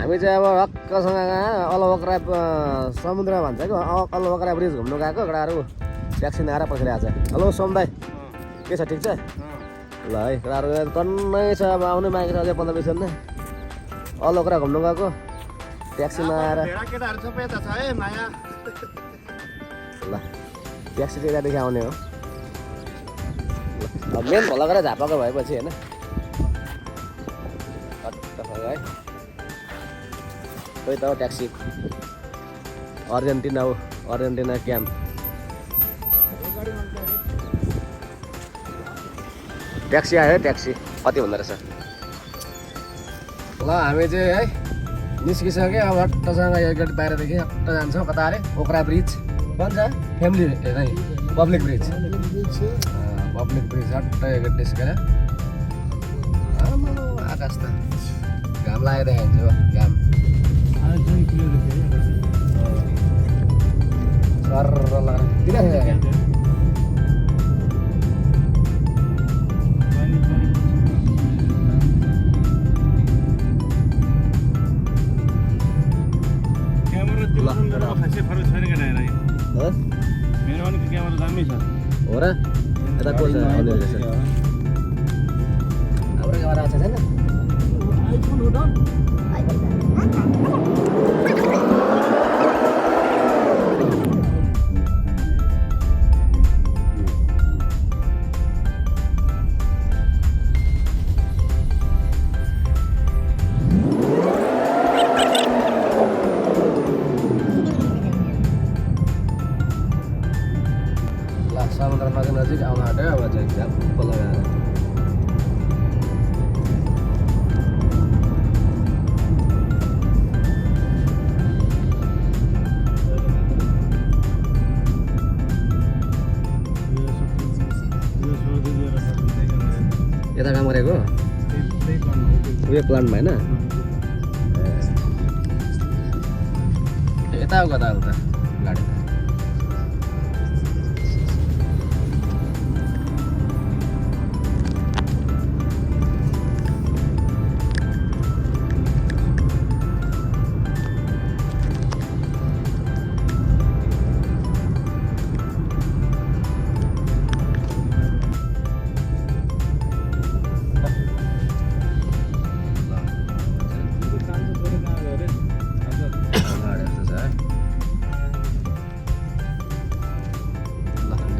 हामी चाहिँ अब रक्कसँग अलवक्रा समुद्र भन्छ कि अलवक्रा ब्रिज घुम्नु गएको केटाहरू ट्याक्सी नआएर पसिरहेको छ। हेलो सोम दाई, के छ, ठिक छ? ल है केटाहरू टन्नै छ, अब आउनु मागेको छ अझै 15-20 दिन। अलवक्रा घुम्नु गएको ट्याक्सीमा आएर ल ट्याक्सी चाहिँ यतादेखि आउने हो। ल मेन भल गरेर झापाको भएपछि होइन है खोइ त हो ट्याक्सी अर्जेन्टिना क्याम्प। ट्याक्सी आयो ट्याक्सी कति हुँदो रहेछ। ल हामी चाहिँ है निस्किसक्यो अब हट्टसँग यो गेट बाहिरदेखि हट्ट जान्छौँ। कता अरे ओक्रा ब्रिज भन्छ फ्यामिली है पब्लिक ब्रिज हट्ट यो गेट निस्केर आकाश त घाम लागेर देखाइन्छ घाम सर लगाएर हो र यता को छ आउँदै रहेछ हाम्रो क्यामेरा छ छैन समुद्र नजिक आउन आँट्यो अब चाहिँ झ्याप्प लगाएर यता काम गरेको उयो प्लान्टमा होइन यता हो कता उता गाडी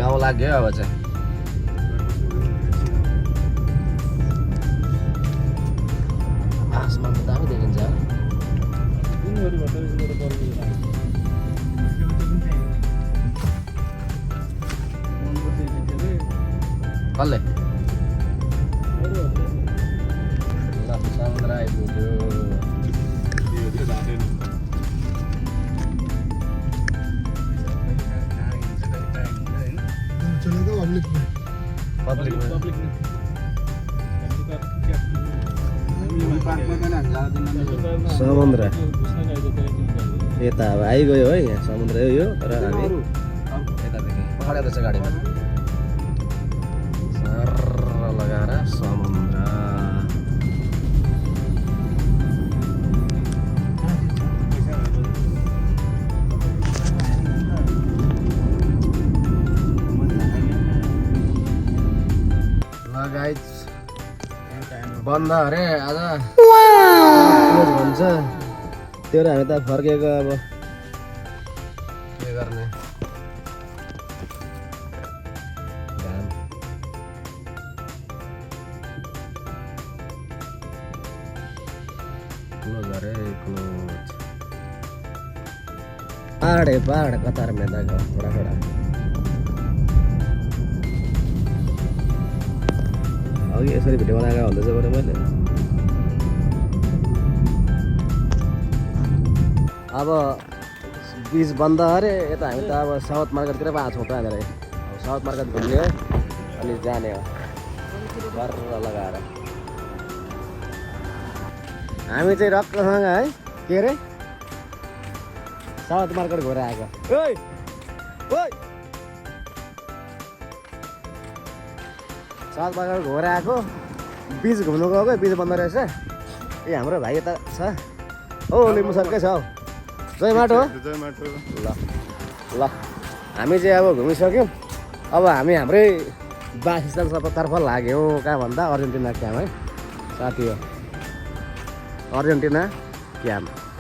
गाउँ लाग्यो अब चाहिँ आसमान त दामी देखिन्छ कसले ल समुद्र आइपुग्यो समुद्र यता अब आइगयो है यहाँ समुद्र यो तर हामी यतादेखि पखाडेको छ गाडीमा सर लगाएर समुद्र गाइस बन्द अरे आज भन्छ त्यो हामी त फर्केको अब के गर्ने घाम क्लोज अरे क्लोज पहाड कतार में दागा थोड़ा अघि यसरी भिडियो बनाएको हुँदैछ बरु मैले अब ब्रिज बन्द अरे यता हामी त अब साउथ मार्केटतिर पो आएको छौँ त हामीलाई अब साउथ मार्केट घुम्ने अनि जाने हो घर लगाएर हामी चाहिँ रक्कसँग है के अरे साउथ मार्केट घुरेर आएको साउथ मार्केट घुरेर आएको ब्रिज घुम्नु गएको ब्रिज बन्द रहेछ ए हाम्रो भाइ यता छ हो लिम्बू सरकै छ हौ जय माटो हो जय माटो ल ल हामी चाहिँ अब घुमिसक्यौँ अब हामी हाम्रै वासस्थानतर्फ लाग्यौँ कहाँ भन्दा अर्जेन्टिना क्याम्प है साथी हो अर्जेन्टिना क्याम्प